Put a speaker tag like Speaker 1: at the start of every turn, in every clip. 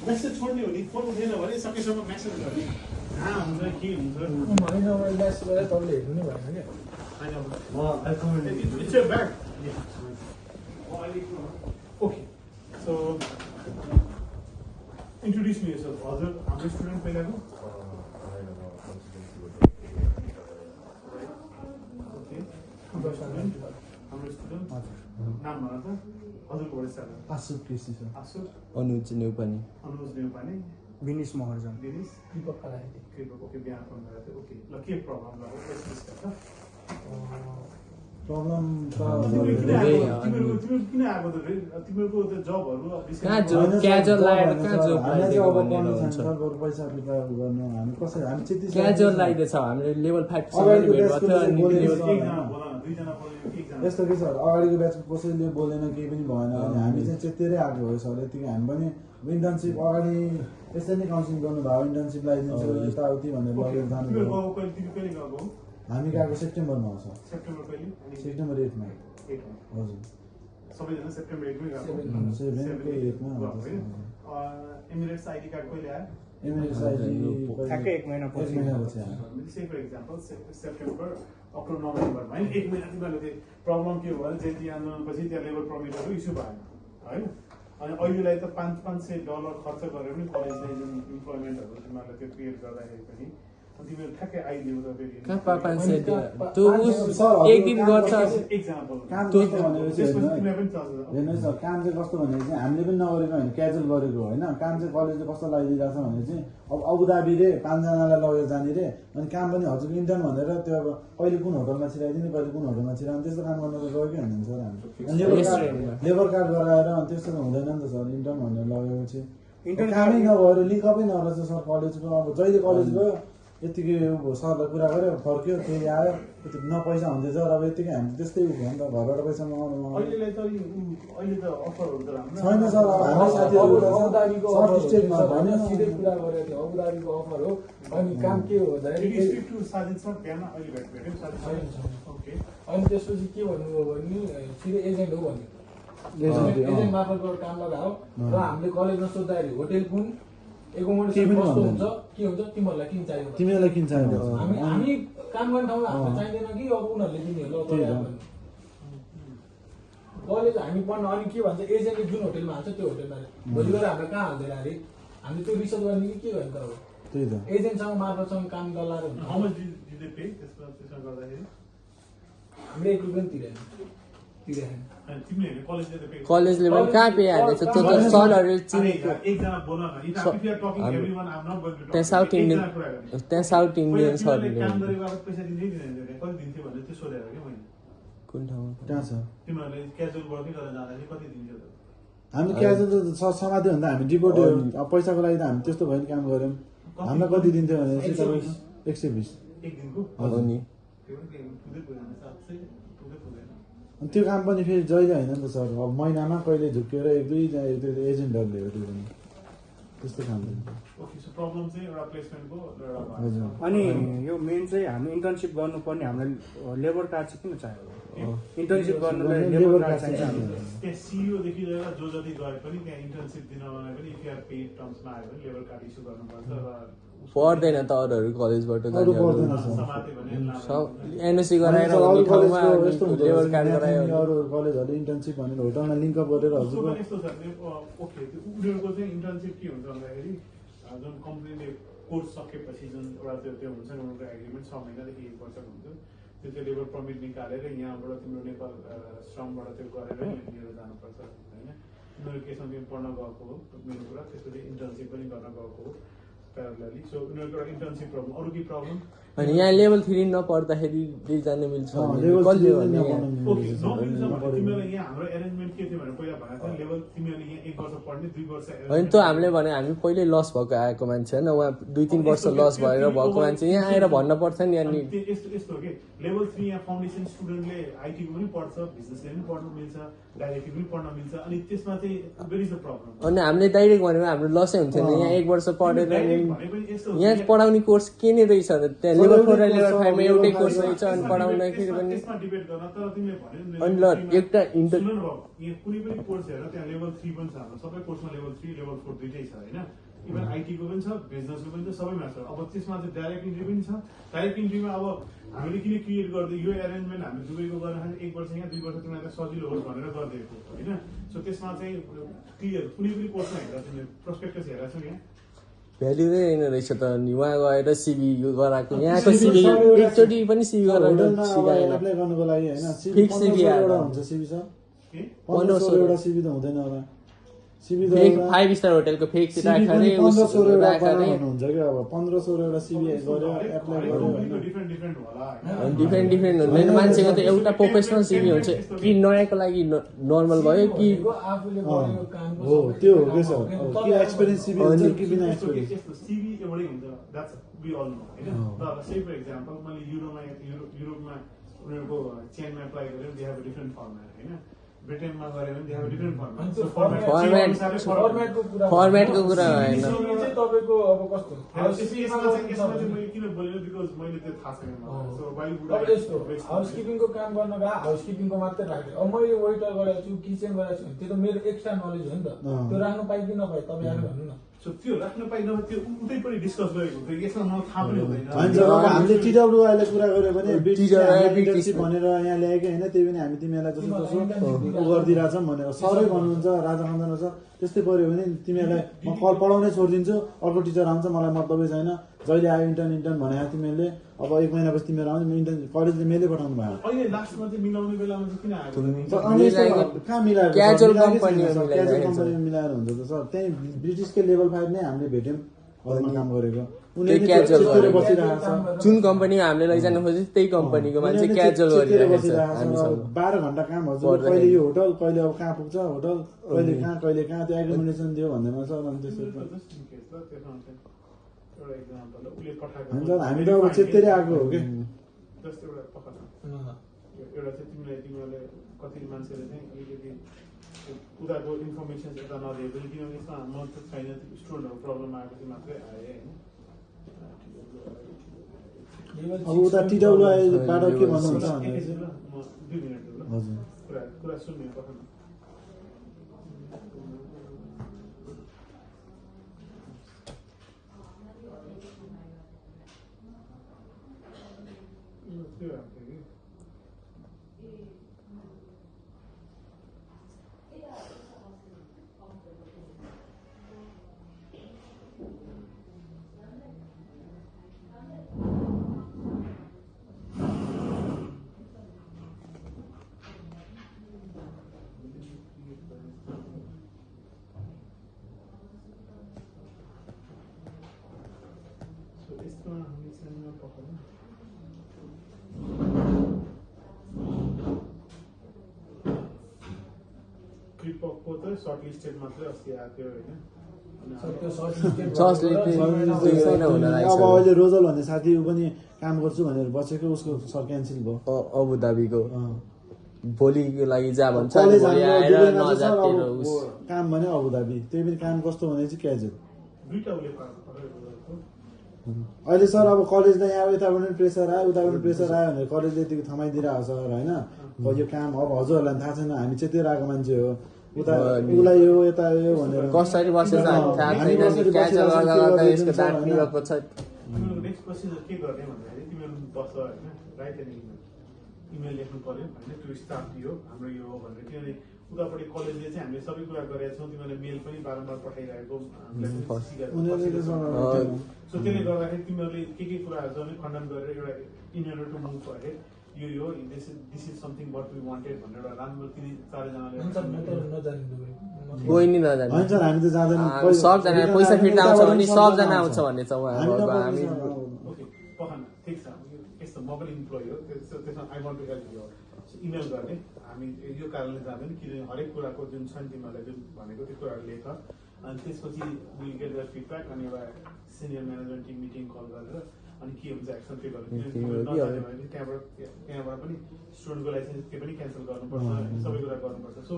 Speaker 1: Message छोड्ने हो नि फोन उठेन भने सकेसम्म मेसेज गर्ने कहाँ हुन्छ के हुन्छ
Speaker 2: होइन मैले मेसेज गरेँ तपाईँले हेर्नु नै भएन क्या
Speaker 1: okay so introduce me yourself. हजुर हाम्रो स्टुडेन्ट पहिलाको हाम्रो स्टुडेन्ट नाम भन त हजुरको वरिष्ठ
Speaker 2: आसुप केसी छ
Speaker 1: आसुप
Speaker 3: अनुज नेउपाने
Speaker 2: विनिस महर्जन
Speaker 1: दिनेश
Speaker 2: दीपक कलाइते
Speaker 1: कृपक ओके बिहान फोन गरेको थियो ओके ल के प्रब्लम भयो
Speaker 2: प्रब्लम त
Speaker 1: तिमीहरूको किन आएको त तिमीहरूको त जबहरू
Speaker 3: कहाँ जब क्याजुअल लगाएर कहाँ जब
Speaker 2: हामीले अब गर्नु छ सरबाट पैसा रिपायर गर्नु हामी कसरी हामी चाहिँ
Speaker 3: क्याजुअल लगाइदिएछ हामीले लेभल 5
Speaker 2: यस्तो के छ अगाडिको ब्याचको कसैले बोलेन केही पनि भएन अनि हामी चाहिँ चेतेरै आएको हो सर यतिकै हामी पनि इन्टर्नसिप अगाडि यसरी नै काउन्सिलिङ गर्नु भयो इन्टर्नसिप लगाइदिन्छ यताउति भनेर लगेर जानु हामी गएको सेप्टेम्बरमा आउँछ सेप्टेम्बर 8 मा हजुर
Speaker 1: सबैजना सेप्टेम्बर 8 मै गएको एमिरेट्स आइडी कार्ड कहिले आयो
Speaker 2: एमिरेट्स आइडी
Speaker 4: ठ्याक्कै 1 महिना पछि
Speaker 1: say for example September October नोभेम्बरमा हैन 1 महिना तिमीहरूले प्रब्लम के हो भने जेटी आन्दोलनपछि त्यहाँ लेबर परमिटहरू इस्यु भएन हैन अनि अहिलेलाई त $500 खर्च गरेर पनि कलेजले जुन इम्प्लोइमेन्टहरू तिमीहरूले त्यो क्रिएट गर्दाखेरि पनि तिमीहरू ठ्याक्कै आइदियो त फेरि
Speaker 3: एक दिन गर्छ
Speaker 1: एक्जाम्पल
Speaker 2: काम कस्तो भनेपछि हेर्नुहोस् काम चाहिँ कस्तो भनेपछि चाहिँ हामीले पनि नगरेको होइन क्याजुअल गरेको होइन काम चाहिँ कलेजले कस्तो लगाइदिरहेको छ भने चाहिँ अब अबुधाबी रे 5 जनालाई लगेर जाने रे अनि काम पनि हजुर इन्टर्न भनेर त्यो अब कहिले कुन होटलमा छिराइदिने कहिले कुन होटलमा छिराउने त्यस्तो काम गर्नु गयो कि होइन सर हामी लेबर कार्ड गराएर अनि त्यस्तो त हुँदैन नि त सर इन्टर्न भनेर लगेपछि कामै नभएर लिङ्कअपै नरहेछ सर कलेजको अब जहिले कलेज गयो यतिकै सरलाई कुरा गऱ्यो फर्क्यो त्यही आयो न पैसा हुँदैछ र अब यतिकै हामी त्यस्तै उठ्यो नि त घरबाट पैसा मगाउनु
Speaker 1: अहिले त अफरहरू त राम्रो
Speaker 2: छैन सर अब हाम्रो साथीहरू
Speaker 4: अबुधाबीको स्टेटमा भन्यो सिधै कुरा गरेको थियो अबुधाबीको अफर हो अनि काम के हो भन्दाखेरि
Speaker 1: ओके
Speaker 4: अनि त्यसपछि के भन्नुभयो भने सिधै एजेन्ट हो भन्यो एजेन्ट मार्फत काम लगायो र हामीले कलेजमा सोद्धाखेरि होटेल कुन एकोमोडेसन कस्तो हुन्छ के हुन्छ तिमीहरूलाई किन चाहियो
Speaker 2: तिमीहरूलाई किन चाहियो
Speaker 4: हामी काम गर्ने ठाउँमा हामीलाई चाहिँदैन कि अब उनीहरूले किन्यो कलेज हामी पढ्न अनि के भन्छ एजेन्टले जुन होटेलमा हाल्छ त्यो होटेलमा भोलि गएर हामीलाई कहाँ हाल्दैन अरे हामीले त्यो रिसर्च गर्ने कि के गर्ने त अब
Speaker 2: त्यही त
Speaker 4: एजेन्टसँग मार्फतसँग काम गलाएर हुन्छ हामीले 1 रुपियाँ तिरेन
Speaker 3: कलेजले पनि कहाँ पे हालेछ त्यो त सरहरू त्यहाँ साउथ इन्डियन सरहरूले कुन ठाउँमा
Speaker 2: कहाँ छ
Speaker 1: तिमीहरूले क्याजुअल वर्कै गरेर जाँदाखेरि कति दिन्थ्यो त
Speaker 2: हामी क्याजुअल त समात्यो भने त हामी डिपोर्ट अब पैसाको लागि त हामी त्यस्तो भयो नि काम गऱ्यौँ हामीलाई कति दिन्थ्यो भने 120
Speaker 1: एक दिनको
Speaker 3: नि
Speaker 2: अनि त्यो काम पनि फेरि जहिले होइन नि त सर अब महिनामा कहिले झुक्किएर 1-2 एजेन्टहरूले हो त्यो पनि त्यस्तो काम
Speaker 4: अनि यो मेन चाहिँ हामी इन्टर्नसिप गर्नुपर्ने हामीलाई लेबर कार्ड चाहिँ किन चाहियो इन्टर्नसिप गर्नलाई लेबर कार्ड चाहिन्छ
Speaker 1: त्यहाँ सिइओदेखि लिएर जो जति गए पनि त्यहाँ इन्टर्नसिप दिनलाई पनि इफआर पेड टर्म्समा आयो भने लेबर कार्ड इस्यु गर्नुपर्छ र
Speaker 3: पर्दैन त अरूहरू कलेजबाट एनओसी गराएर
Speaker 2: लेबर कार्ड गरायो अरू कलेजहरूले इन्टर्नसिप भनेर होटलमा लिङ्कअप गरेर हजुर
Speaker 1: यस्तो छ ओके उनीहरूको चाहिँ इन्टर्नसिप के हुन्छ भन्दाखेरि जुन कम्पनीले कोर्स सकेपछि जुन एउटा त्यो हुन्छ नि उनीहरूको एग्रिमेन्ट 6 महिनादेखि 1 वर्षको हुन्छ त्यो लेबर पर्मिट निकालेर यहाँबाट तिम्रो नेपाल श्रमबाट त्यो गरेर लिएर जानुपर्छ होइन उनीहरू केसँग पढ्न गएको हो मेरो कुरा त्यसपछि इन्टर्नसिप पनि गर्न गएको हो प्यारलली सो उनीहरूको इन्टर्नसिप प्रब्लम अरू के प्रब्लम
Speaker 3: अनि यहाँ लेभल 3 नपढ्दाखेरि दुई जान मिल्छ
Speaker 1: ओके तिमीलाई यहाँ हाम्रो एरेन्जमेन्ट के थियो भने पहिला भनेको थियो लेभल तिमीहरूले यहाँ 1 वर्ष पढ्ने 2 वर्ष
Speaker 3: होइन त हामीले भने हामी पहिले लस भएको आएको मान्छे होइन उहाँ 2-3 वर्ष लस भएर भएको मान्छे यहाँ आएर भन्न पर्छ नि अनि
Speaker 1: यस्तो हो कि लेभल 3 यहाँ फाउन्डेसन स्टुडेन्टले आइटीको पनि पढ्छ बिजनेसले पनि पढ्न मिल्छ डाइरेक्टली पनि पढ्न मिल्छ अनि त्यसमा चाहिँ भेरी इज द प्रब्लम
Speaker 3: अनि हामीले डाइरेक्ट भनेको हाम्रो लसै हुन्थ्यो नि यहाँ 1 वर्ष पढेर यहाँ पढाउने कोर्स के नै रहेछ त्यहाँ लेभल 4 र लेभल 5 मा एउटै कोर्स रहेछ अनि पढाउनखेरि पनि
Speaker 1: त्यसमा डिबेट गर्न तर तिमीले भन्यो नि
Speaker 3: अनि ल एउटा इन्टर
Speaker 1: सुन न बाबु यहाँ कुनै पनि कोर्स हेर त्यहाँ लेभल 3 पनि छ हाम्रो सबै कोर्समा लेभल 3 लेभल 4 दुइटै छ हैन इभन आइटीको पनि छ बिजनेसको पनि छ सबैमा छ अब त्यसमा चाहिँ डाइरेक्ट इन्ट्री पनि छ डाइरेक्ट इन्ट्रीमा अब हामीले किन क्रिएट गर्दै यो एरेन्जमेन्ट हामीले दुबईको गर्न खाने 1 वर्ष यहाँ 2 वर्ष तिमीलाई सजिलो होस् भनेर गरिदिएको हैन सो त्यसमा चाहिँ क्लियर कुनै पनि कोर्समा हेरेर तिमीले प्रोस्पेक्टस हेरेर छौ यहाँ
Speaker 3: भ्याल्यु नै रहेन रहेछ त अनि उहाँ गएर सिभी गराएको यहाँको सिभी एकचोटि पनि सिभी गराएर सिकाएन
Speaker 2: एप्लाई गर्नुको लागि हैन
Speaker 3: Fix CV
Speaker 2: एउटा हुन्छ सिभी सर
Speaker 1: के
Speaker 2: 1500 एउटा सिभी त हुँदैन होला सिभी त
Speaker 3: फेक 5 स्टार होटलको फेक चाहिँ राखरे
Speaker 2: 1500 एउटा
Speaker 3: राखरे
Speaker 2: हुन्छ कि अब 1500 एउटा सिभी गर्यो एप्लाई गर्यो हैन
Speaker 1: डिफरेन्ट डिफरेन्ट होला
Speaker 3: अनि डिफ्रेन्ट हुँदैन मान्छेको त एउटा प्रोफेसनल सिभी हुन्छ कि नयाँको लागि नर्मल भयो कि
Speaker 4: आफूले गरेको कामको
Speaker 2: हो त्यो हो के सर अब के एक्सपिरियन्स सिभी हुन्छ कि बिना एक्सपिरियन्स
Speaker 1: यस्तो सिभी एउटै हुन्छ द्याट्स वी अल नो हैन तर से फर एक्जाम्पल मैले युरोपमा उनीहरूको चेनमा एप्लाई गरेँ they have a different format हैन ब्रिटेनमा गरे भने दे हेभ अ डिफरेन्ट
Speaker 4: फर्मेटको कुरा
Speaker 3: फर्मेटको कुरा होइन
Speaker 4: चाहिँ तपाईको अब कस्तो
Speaker 1: यसमा चाहिँ मैले किन बोलेँ बिकज मैले त्यो थाहा छैन मलाई सो वाइ वुड
Speaker 4: अब यस्तो हाउसकिपिङको काम गर्न गए हाउसकिपिङको मात्रै राख्यो अब मैले वेटर गरेको छु किचन गरेको छु त्यो त मेरो एक्स्ट्रा नलेज हो नि त त्यो राख्नु पाइ कि नपाइ तपाईँ आएर भन्नु न
Speaker 1: सो त्यो राख्न पाइनँ त्यो उतै पनि डिस्कस गरेको थियो यसमा मलाई थाहा पनि हुँदैन
Speaker 2: होइन जब हामीले टिडब्ल्युआईले कुरा गर्यो भने इन्टर्नसिप भनेर यहाँ ल्याएकै होइन त्यही पनि हामी तिमीहरूलाई जस्तो तसो गरिदिरहेछौँ भनेर सरै भन्नुहुन्छ राजा खन्दन सर त्यस्तै पऱ्यो भने तिमीहरूलाई म कल पढाउनै छोडिदिन्छु अर्को टिचर आउँछ मलाई मतलबै छैन जहिले आयो इन्टर्न भनेर तिमीहरूले अब 1 महिनापछि तिमीहरू आउँछ इन्टर्न कलेजले मेलै पठाउनु भयो
Speaker 1: अहिले लास्टमा चाहिँ मिलाउने बेलामा चाहिँ किन आएको
Speaker 2: कहाँ मिलाएर
Speaker 3: क्याजुअल कम्पनीमा
Speaker 2: क्याजुअल कम्पनीमा मिलाएर हुन्छ त सर त्यही ब्रिटिसकै लेभल 5 नै हामीले भेट्यौँ अरूमा काम गरेको उनीहरूले बसिरहेको छ
Speaker 3: जुन कम्पनीमा हामीले लैजान खोजेँ त्यही कम्पनीको मान्छे क्याजुअल गरिरहेको छ
Speaker 2: 12 घण्टा काम हजुर कहिले यो होटल कहिले अब कहाँ पुग्छ होटल कहिले कहाँ त्यो एग्रिमेन्टेसन दियो भन्दैमा सर अनि त्यसो
Speaker 1: एउटा एक्जाम्पल उसले पठाएको
Speaker 2: हुन्छ हामी त अब चेतेरै आएको हो कि
Speaker 1: जस्तो एउटा पठाएको एउटा चाहिँ तिमीहरूले कति मान्छेले चाहिँ अलिकति उनीहरूको इन्फर्मेसन यता नदिए पनि किनभने यसमा म त छैन स्टुडेन्टहरू प्रब्लम आएपछि मात्रै आएँ होइन
Speaker 2: अब उता टिडब्ल्युआईबाट के भन्नुहुन्छ भने
Speaker 1: म 2 मिनट
Speaker 2: हजुर
Speaker 1: कुरा सुन्ने पठाउनु त्यो हाम्रो कि यस्तोमा हामी सानोमा पकाउनु क्रिपको त सर्ट लिस्टेड मात्रै अस्ति आएको होइन
Speaker 2: अब अहिले रोजल भन्ने साथी ऊ पनि काम गर्छु भनेर बसेको उसको सर क्यान्सल भयो
Speaker 3: अबुधाबीको भोलिको लागि जा भन्छ
Speaker 2: कलेज
Speaker 3: भोलि आएर नजातिर
Speaker 2: काम भने अबुधाबी त्यही पनि काम कस्तो भने चाहिँ क्याजुअल
Speaker 1: दुईटा उसले पकाएको
Speaker 2: अहिले सर अब कलेजलाई यहाँ यताबाट पनि प्रेसर आयो उताबाट पनि प्रेसर आयो भनेर कलेजले यतिको थमाइदिरहेको छ होइन यो काम अब हजुरहरूलाई थाहा छैन हामी चाहिँ त्यो आएको मान्छे हो उता उसलाई यो यता यो भनेर
Speaker 3: कसरी बसेछ थाहा छैन क्याजुअल गर्दा गर्दा यसको दाग निको छ
Speaker 1: तिमीहरू नेक्स्ट प्रोसिजर के गर्ने भन्दाखेरि तिमीहरू बस्छ होइन राइट एन्ड इमेल लेख्नु पर्यो होइन त्यो स्टाफ यो हाम्रो यो हो भनेर किनभने उतापट्टि कलेजले चाहिँ हामीले सबै कुरा गरेका छौँ तिमीहरूले मेल पनि बारम्बार पठाइरहेको सो त्यसले गर्दाखेरि तिमीहरूले के कुराहरू छ भने खण्डन गरेर एउटा in order to move ahead यो this is something what we wanted भनेर एउटा राम्रो 3-4जनाले
Speaker 3: कोही नि नजाने
Speaker 2: होइन सर हामी त जाँदैन
Speaker 3: सबजना पैसा फिर्ता आउँछ भने सबजना आउँछ भन्ने छ हामी
Speaker 1: ओके पखान ठिक छ यस्तो म पनि इम्प्लोइ हो त्यसमा I want to help you email गर्ने हामी यो कारणले जाँदैन किनभने हरेक कुराको जुन छ नि तिमीहरूलाई जुन भनेको त्यो कुराहरू लेख अनि त्यसपछि विल गेट द फिडब्याक अनि एउटा senior management team meeting call गरेर अनि के हुन्छ एक्सन पे गर्नु त्यहाँबाट पनि स्टुडेन्टको लाइसेन्स त्यो पनि क्यान्सल गर्नुपर्छ सबै कुरा गर्नुपर्छ so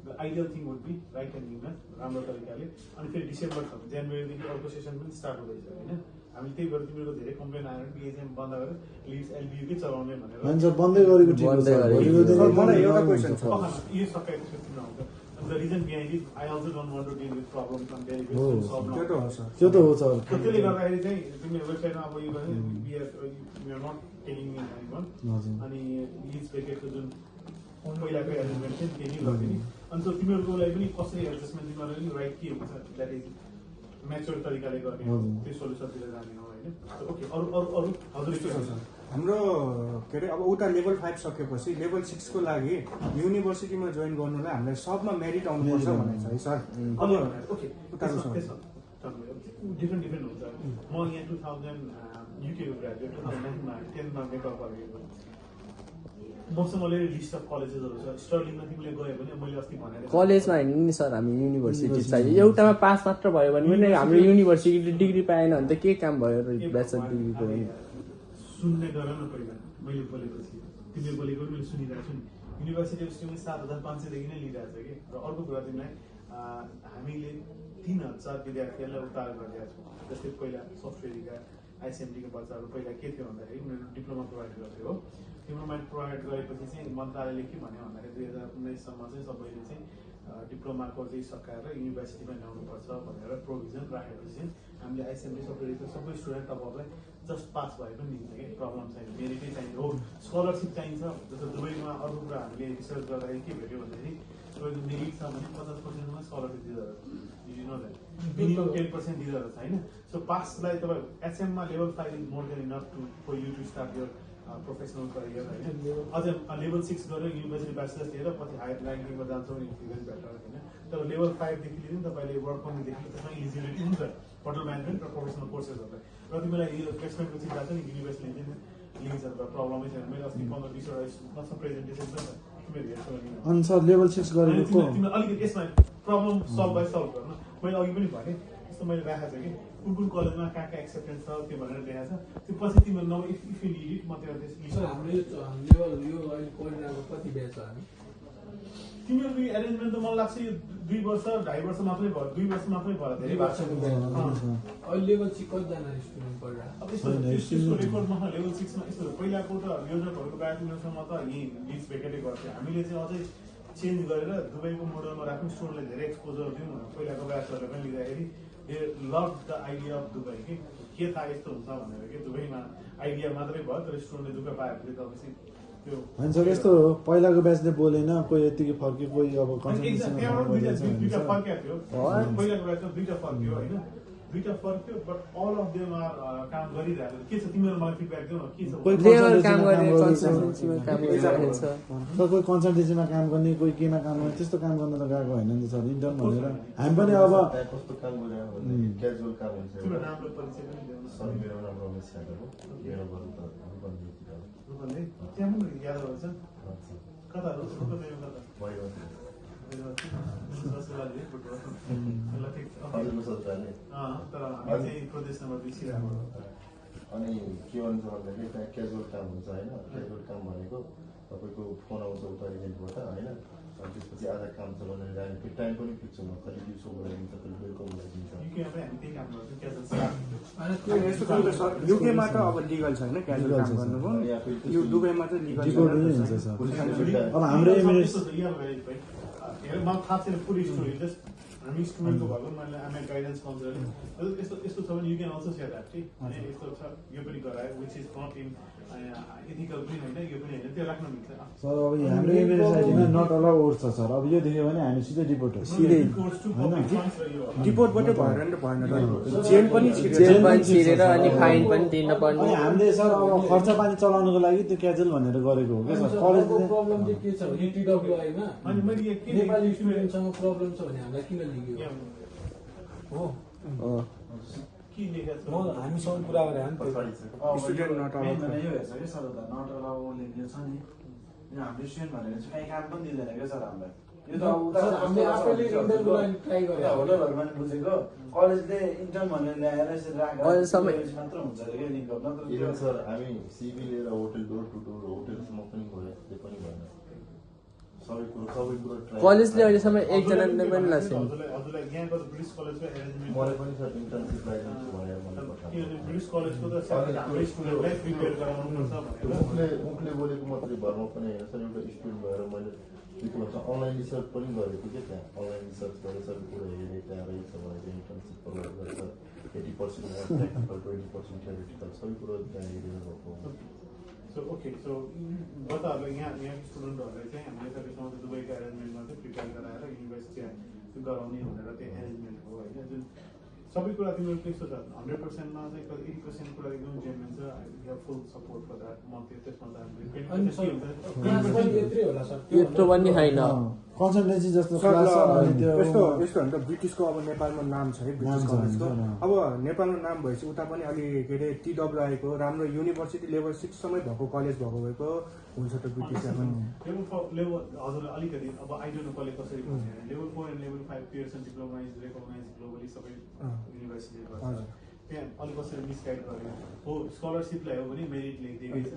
Speaker 1: the ideal thing would be right and leave राम्रो तरिकाले अनि फेरि डिसेम्बर छ जनवरीदेखि अर्को सेसन पनि स्टार्ट हुँदैछ होइन हामी त्यही भएर तिमीहरूको धेरै कम्प्लेन आएर बिएचएम बन्द गरेर लिभ्स एलबियुकै चलाउने भनेर
Speaker 2: मान्छे बन्दै गरेको ठिक हो सर भोलिको दिन
Speaker 5: मलाई एउटा क्वेसन छ
Speaker 1: यो सकाएको छ किन आउँछ the reason behind it I also don't want to deal with problems on daily
Speaker 2: हो,
Speaker 1: बेसिस सल्भ
Speaker 5: त्यो त हो सर
Speaker 2: त्यो त हो सर
Speaker 1: त्यसले गर्दाखेरि चाहिँ तिमी वेबसाइटमा अब यो भने we are not taking in anyone
Speaker 2: हजुर
Speaker 1: अनि लिज प्याकेजको जुन पहिलाको एरेन्जमेन्ट थियो त्यही नै गरिदिने अनि सो तिमीहरूको लागि पनि कसरी एडजस्टमेन्ट तिमीहरूले राइट के हुन्छ द्याट इज म्याच्योर तरिकाले गर्ने हो त्यो सोल्युसनतिर जाने हो होइन ओके अरू अरू अरू हजुर के छ
Speaker 5: हाम्रो के अरे अब उता लेभल 5 सकेपछि लेभल 6 को लागि युनिभर्सिटीमा जोइन गर्नुलाई हामीलाई सबमा मेरिट आउनुपर्छ भनेको छ है सर
Speaker 1: ओके
Speaker 5: उताको छ
Speaker 1: डिफ्रेन्ट हुन्छ म यहाँ 2000 युके ग्रेजुएट 2009मा 10मा मेकअप गरेको मसँग अलरेडी लिस्ट अफ कलेजेसहरू छ स्टर्लिङमा तिमीले गयो भने मैले अस्ति भनेर
Speaker 3: कलेजमा होइन नि सर हामी युनिभर्सिटी चाहियो एउटामा पास मात्र भयो भने पनि हाम्रो युनिभर्सिटीले डिग्री पाएन भने त के काम भयो र ब्याचलर डिग्रीको पनि
Speaker 1: सुन्ने गर न पहिला मैले बोलेपछि तिमीले बोलेको पनि मैले सुनिरहेको छु नि युनिभर्सिटी अफ स्टुडेन्ट 7500 देखि नै लिइरहेको छ कि र अर्को कुरा तिमीलाई हामीले 3000 विद्यार्थीहरूलाई उतार गरिरहेको छौँ जस्तै पहिला सफ्टवेयरका आइसिएमडीका बच्चाहरू पहिला के थियो भन्दाखेरि उनीहरू डिप्लोमा प्रोभाइड गर्थ्यो हो डिप्लोमा प्रोभाइड गरेपछि चाहिँ मन्त्रालयले के भन्यो भन्दाखेरि 2019सम्म चाहिँ सबैले चाहिँ डिप्लोमाको चाहिँ सकाएर युनिभर्सिटीमा ल्याउनुपर्छ भनेर प्रोभिजन राखेपछि चाहिँ हामीले आइसिएमडी सफ्टवेयरको सबै स्टुडेन्ट तपाईँहरूलाई जस्ट पास भए पनि दिन्छ कि प्रब्लम छैन मेरिटै चाहिन्छ हो स्कलरसिप चाहिन्छ जस्तो दुबईमा अर्को कुरा हामीले रिसर्च गर्दाखेरि के भेट्यो भन्दाखेरि तपाईँको मेरिट छ भने 50%मा स्कलरसिप दिँदो रहेछ मिनिमम 10% दिँदो रहेछ होइन सो पासलाई तपाईँ एचएममा level 5 is more than enough to for you to start your professional career होइन अझ लेभल 6 गरेर युनिभर्सिटी ब्याचलर्स लिएर पछि हायर ऱ्याङ्किङमा जान्छौँ इभेन बेटर होइन तर लेभल 5देखि लिएर तपाईँले वर्क पर्मिटदेखि त्यसमा इलिजिबिलिटी हुन्छ होटल म्यानेजमेन्ट र प्रोफेसनल कोर्सेसहरूलाई र तिमीलाई यो प्लेसमेन्टको चिन्ता छ नि युनिभर्सिटीले लिङ्क्सहरू प्रब्लमै छैन मैले अस्ति 15-20वटा प्रेजेन्टेसन छ तिमीहरू हेर्छौ भने
Speaker 2: अनि सर लेभल 6 गरेको
Speaker 1: तिमीले अलिकति यसमा प्रब्लम सल्भ बाई सल्भ गर्न मैले अघि पनि भने जस्तो मैले राखेको छ कि कुन कलेजमा कहाँ एक्सेप्टेन्स छ त्यो भनेर देखाएको छ त्यो पछि तिमीहरू नभए इफ यु निड इट म त्यो
Speaker 4: हाम्रो लेभल यो अहिले कोरिडाको कति ब्याच छ हामी
Speaker 1: तिमीहरूको यो एरेन्जमेन्ट त मलाई लाग्छ यो 2 वर्ष 2.5 वर्ष मात्रै भयो 2 वर्ष मात्रै भयो धेरै भएको छ
Speaker 4: अहिले लेभल चाहिँ कतिजना स्टुडेन्ट पढिरहेको
Speaker 1: अब यस्तो रेकर्डमा लेभल 6 मा यस्तो पहिलाको त योजनाहरूको ब्याचलरसम्म त यहीँ लिज भेकेटै गर्थ्यो हामीले चाहिँ अझै चेन्ज गरेर दुबईको मोडलमा राख्नु स्टुडेन्टलाई धेरै एक्सपोजर दिउँ भनेर पहिलाको ब्याचलरले पनि लिँदाखेरि they love the idea of Dubai के थाहा यस्तो हुन्छ भनेर कि दुबईमा आइडिया मात्रै भयो तर स्टुडेन्टले दुःख पाएपछि तपाईँ त्यो
Speaker 2: होइन सर यस्तो हो पहिलाको ब्याचले बोलेन कोही यतिकै फर्क्यो कोही अब
Speaker 1: दुईटा फर्किया थियो पहिलाको ब्याचमा दुईटा फर्क्यो होइन दुईटा फर्क्यो but all of them are काम गरिरहेको के छ तिमीहरू मलाई फिडब्याक दिउ न के छ
Speaker 3: लेभल काम गर्ने कन्सल्टेन्सीमा काम गरिरहेको छ
Speaker 2: कोही कन्सल्टेन्सीमा काम गर्ने कोही केमा काम गर्ने त्यस्तो काम गर्न त गएको होइन नि सर इन्टर्न भनेर हामी पनि अब
Speaker 6: कस्तो काम गरेर भने क्याजुअल काम हुन्छ
Speaker 1: तिम्रो राम्रो परिचय पनि दिनु
Speaker 6: सर मेरो नाम रमेश यादव हो मेरो घर त रूपन्देहीतिर हो
Speaker 1: रूपन्देही त्यहाँ पनि यादवहरू छन् कता हो रूपन्देही कता प्रदेश नम्बर 2
Speaker 6: अनि के भन्छ भन्दाखेरि त्यहाँ क्याजुअल काम हुन्छ होइन क्याजुअल काम भनेको तपाईँको फोन आउँछ उता एजेन्टबाट होइन अनि त्यसपछि आधा काम छ भनेर जाने फेरि टाइम पनि फिक्स हुनु कहिले दिउँसो बोलाइदिन्छ कहिले बेलुका बोलाइदिन्छ
Speaker 5: यस्तो काम त सर युकेमा त अब लिगल छैन क्याजुअल काम गर्नुको यो दुबईमा चाहिँ लिगल
Speaker 2: अब हाम्रो एमिरेट्स
Speaker 1: मलाई थाहा छैन पुरै स्टोरी जस्ट हामी स्टुडेन्टको भएको मैले आमा गाइडेन्स काउन्सिलर यस्तो छ भने you can also share that यस्तो छ यो पनि गरायो which is not in ethical पनि होइन यो पनि होइन त्यो राख्न मिल्छ
Speaker 2: सर अब हाम्रो एमिरेट्स आइडीमा नट अलाउ ओर्स छ सर अब यो देख्यो भने हामी सिधै डिपोर्ट हो
Speaker 3: सिधै
Speaker 5: डिपोर्टबाटै भएर नि त भएन जेल पनि
Speaker 3: छिरेर अनि फाइन पनि तिर्न पर्ने
Speaker 2: अनि हामीले सर अब खर्च पानी चलाउनुको लागि त्यो क्याजुअल भनेर गरेको हो क्या सर कलेज
Speaker 4: प्रब्लम चाहिँ के छ भने टिडब्ल्युआईमा
Speaker 1: अनि मैले के
Speaker 4: नेपाली स्टुडेन्टसँग प्रब्लम छ भने हामीलाई किन लिग्यो हो
Speaker 1: के लेखेको छ
Speaker 4: हामीसँग कुरा गरे
Speaker 5: स्टुडेन्ट नट अलाउ
Speaker 2: यो हेर्छ कि सर नट अलाउ लेख्ने छ नि हाम्रो स्टुडेन्ट भनेर चाहिँ कहीँ काम पनि दिँदैन क्या सर हामीलाई यो त
Speaker 4: हामीले आफैले इन्टरभ्यूलाई ट्राई गरेर
Speaker 2: होटलहरूमा बुझेको कलेजले इन्टर्न भनेर ल्याएर यसरी
Speaker 3: अहिलेसम्म
Speaker 2: मात्र हुन्छ अरे क्या लिङ्क नत्र
Speaker 6: इभन सर हामी सिभी लिएर होटल डोर टु डोर होटलसम्म पनि गयो त्यो पनि भएन सबै कुरो try
Speaker 3: कलेजले अहिलेसम्म एकजनाले पनि लासेन।
Speaker 1: हजुरलाई यहाँको ब्रिटिस कलेजको एरेन्जमेन्ट
Speaker 6: मलाई पनि सर इन्टर्नसिप लाइसेन्स भनेर मलाई पठाएको
Speaker 1: किनभने ब्रिटिस कलेजको त हाम्रो स्टुडेन्टलाई प्रिपेयर गराउनुपर्छ भनेर
Speaker 6: मुखले बोलेको मात्रै भरमा पनि होइन सर एउटा स्टुडेन्ट भएर मैले के भन्छ अनलाइन रिसर्च पनि गरेको थिएँ त्यहाँ अनलाइन रिसर्च गरेर सबै कुरो हेरेँ त्यहाँ रहेछ भने चाहिँ इन्टर्नसिप प्रोभाइड गर्छ 80% टेक्निकल 20% थ्योरिटिकल सबै कुरो त्यहाँ हेरेर भएको
Speaker 1: सो ओके सो बताहरूले यहाँ स्टुडेन्टहरूलाई चाहिँ हामीले तपाईँसँग दुबईको एरेन्जमेन्टमा चाहिँ प्रिपेयर गराएर युनिभर्सिटी गराउने भनेर त्यो एरेन्जमेन्ट हो होइन जुन सबै कुरा तिमीहरू त्यस्तो छ 100%मा चाहिँ 80% कुरा एकदम जेन्युन छ I full support for that म त्यसमा
Speaker 3: यत्रो पनि छैन
Speaker 2: कन्सल्टेन्सी जस्तो
Speaker 5: सर,
Speaker 2: क्लास अनि त्यो
Speaker 5: यस्तो हो नि त ब्रिटिसको अब नेपालमा नाम छ है ब्रिटिस कलेजको अब नेपालमा नाम भएपछि उता पनि अलि के अरे TWI को राम्रो युनिभर्सिटी लेभल 6 सम्मै भएको कलेज भएको हुन्छ त ब्रिटिसमा पनि
Speaker 1: लेभल हजुरलाई अलिकति अब आई डोन्ट नो कसले कसरी भन्ने level 4 and level 5 Pearson diploma is recognise globally सबै युनिभर्सिटीबाट त्यहाँ अलिक कसरी मिसगाइड गर्यो हो स्कलरसिपलाई हो भने मेरिट लेखिदिएकै छ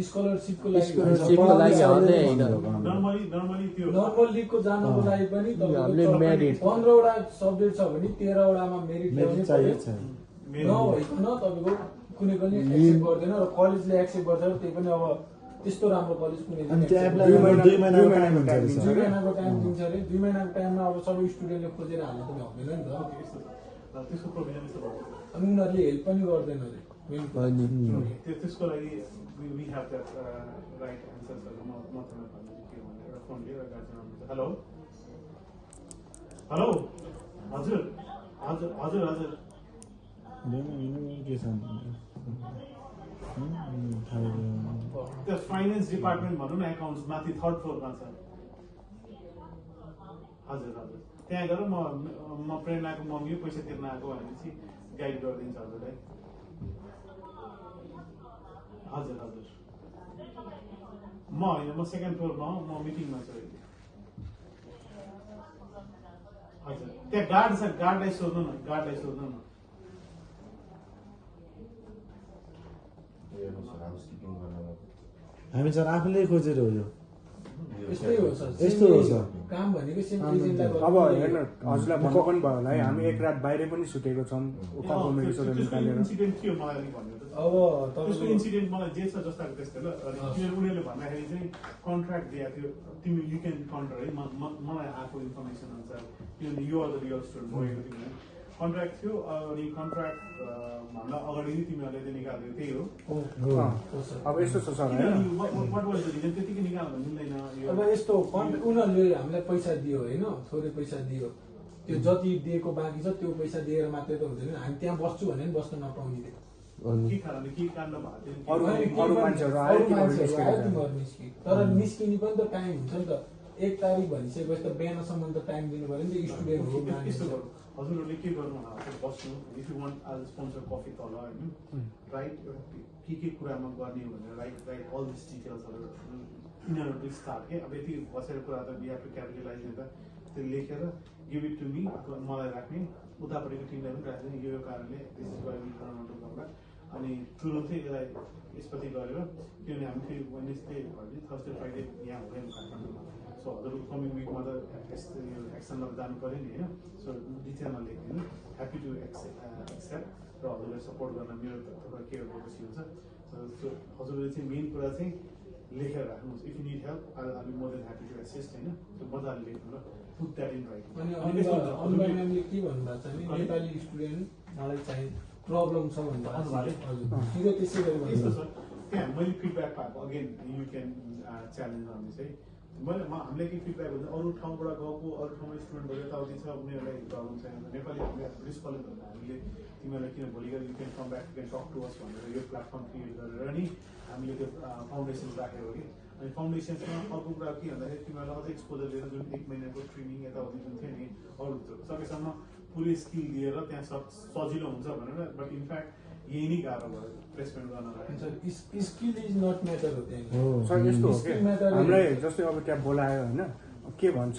Speaker 4: स्कलरसिपको
Speaker 3: स्कलरसिपको लागि हाल्दै होइन
Speaker 1: नर्मली त्यो
Speaker 4: नर्मल लिगको जानको लागि पनि
Speaker 3: हामीले मेरिट
Speaker 4: 15 वटा सब्जेक्ट छ भने 13 वटामा मेरिट ल्याउनै
Speaker 2: चाहियो
Speaker 4: पर्यो नभइकन तपाईँको कुनै पनि एक्सेप्ट गर्दैन र कलेजले एक्सेप्ट गर्छ त्यही पनि अब त्यस्तो राम्रो कलेज कुनै
Speaker 2: अनि त्यो एप्लाई गर्न 2 महिनाको टाइम हुन्छ
Speaker 4: दुई
Speaker 2: सर
Speaker 4: महिनाको टाइम दिन्छ अरे 2 महिनाको टाइममा अब सबै स्टुडेन्टले खोजेर हाल्नु पनि हुँदैन नि त
Speaker 1: त्यसको प्रोभिजन यस्तो भयो
Speaker 4: अनि उनीहरूले हेल्प पनि गर्दैन अरे
Speaker 1: त्यसको लागि वी हेभ द्याट राइट एन्सर्सहरू म तपाईँलाई भन्छु के भनेर फोन लिएर गार्जेन आउनुहुन्छ हेलो हेलो हजुर हजुर हजुर हजुर
Speaker 2: के छ
Speaker 1: त्यो फाइनेन्स डिपार्टमेन्ट भनौँ न एकाउन्ट्स माथि 3rd फ्लोरमा छ हजुर हजुर त्यहाँ गएर म प्रेरणाको मम्मी पैसा तिर्न आएको भनेपछि गाइड गरिदिन्छ हजुरलाई हजुर हजुर म होइन म 2nd फ्लोरमा हो म मिटिङमा छु अहिले हजुर त्यहाँ गार्ड छ गार्डलाई सोध्नु न
Speaker 6: हाउसकिपिङ गर्न
Speaker 2: हामी सर आफूले खोजेर हो यो
Speaker 4: यस्तै हो सर
Speaker 2: यस्तो हो सर
Speaker 4: काम भनेको सेम एजेन्टलाई
Speaker 5: अब हेर्न हजुरलाई भन्नु पनि भयो होला है हामी एक रात बाहिर पनि सुतेको छौँ उकाको मेडिसनहरू निकालेर
Speaker 1: इन्सिडेन्ट के हो मलाई अलिक भन्नु त
Speaker 4: अब
Speaker 1: त्यसको इन्सिडेन्ट मलाई जे छ जस्ताको त्यस्तै ल उनीहरूले भन्दाखेरि चाहिँ कन्ट्र्याक्ट दिएको थियो तिमी यु क्यान कन्ट्र्याक्ट है मलाई आएको इन्फर्मेसन अनुसार किनभने यो अझ रियल स्टुडेन्ट भएको थियो कन्ट्र्याक्ट थियो अनि कन्ट्र्याक्ट भन्दा अगाडि नै तिमीहरूले त्यो निकाल्यो त्यही हो
Speaker 5: अब यस्तो छ सर
Speaker 1: त्यतिकै निकाल्नु मिल्दैन
Speaker 4: अब यस्तो उनीहरूले हामीलाई पैसा दियो होइन थोरै पैसा दियो त्यो जति दिएको बाँकी छ त्यो पैसा दिएर मात्रै त हुँदैन हामी त्यहाँ बस्छु भने पनि बस्न नपाउने थियो
Speaker 1: के कारणले के काण्ड भएको
Speaker 5: अरू मान्छेहरू आयो
Speaker 4: तिमीहरू निस्कि तर निस्किने पनि त टाइम हुन्छ नि त 1 तारिक भनिसकेपछि त बिहानसम्म त टाइम दिनु पर्यो नि त स्टुडेन्ट हो
Speaker 1: यस्तो गर्नु हजुरहरूले के गर्नु होला बस्नु इफ यु वान्ट आज स्पोन्सर कफी तल होइन राइट के कुरामा गर्ने भनेर राइट अल दिस डिटेल्सहरू यिनीहरू स्टार्ट के अब यति बसेर कुरा त वी हेभ टु क्यापिटलाइज नि त त्यो लेखेर गिभ इट टु मी मलाई राख्ने उतापट्टिको टिमलाई पनि राख्ने यो कारणले दिस इज वाइ वी गर्दा अनि तुरुन्तै यसलाई यसपछि गरेर किनभने हामी फेरि वेडनेसडे थर्सडे फ्राइडे यहाँ हुँदैन काठमाडौँमा सो हजुरको कमिङ विकमा त एक्सनमा जानु पऱ्यो नि होइन सो डिटेलमा लेखिदिनु ह्याप्पी टु एक्सेप्ट र हजुरलाई सपोर्ट गर्न मेरो तर्फबाट के गरेपछि हुन्छ सो हजुरले चाहिँ मेन कुरा चाहिँ लेखेर राख्नुहोस् if you need help I be more than happy to assist होइन त्यो मजाले लेख्नु ल पुट द्याट इन राइट
Speaker 4: अनि अनलाइनले के भन्नुभएको छ भने नेपाली स्टुडेन्ट मलाई चाहिँ प्रब्लम छ भन्नुभएको हजुर सिधै त्यसै गरी
Speaker 1: यस्तो छ त्यहाँ मैले फिडब्याक पाएको अगेन यु क्यान च्यालेन्ज गर्नु चाहिँ हामीले के फिडब्याक हुन्छ अरू ठाउँबाट गएको अरू ठाउँमा स्टुडेन्टहरू यताउति छ उनीहरूलाई प्रब्लम छैन नेपाली हामीले ब्रिटिस कलेज भन्दा हामीले तिमीहरूलाई किन भोलि गएर you can come back you can talk to us भनेर यो प्लेटफर्म क्रिएट गरेर नि हामीले त्यो फाउन्डेसन राखेको कि अनि फाउन्डेसन्समा अर्को कुरा के भन्दाखेरि तिमीहरूलाई अझै एक्सपोजर दिएर जुन 1 महिनाको ट्रेनिङ यताउति जुन थियो नि अरू सकेसम्म पुरै स्किल दिएर त्यहाँ सजिलो हुन्छ भनेर बट इनफ्याक्ट यही नै गाह्रो भयो प्लेसमेन्ट गर्नलाई
Speaker 4: स्किल इज नट म्याटर हो त्यहाँ
Speaker 5: सर यस्तो हो कि हामीलाई जस्तै अब त्यहाँ बोलायो होइन के भन्छ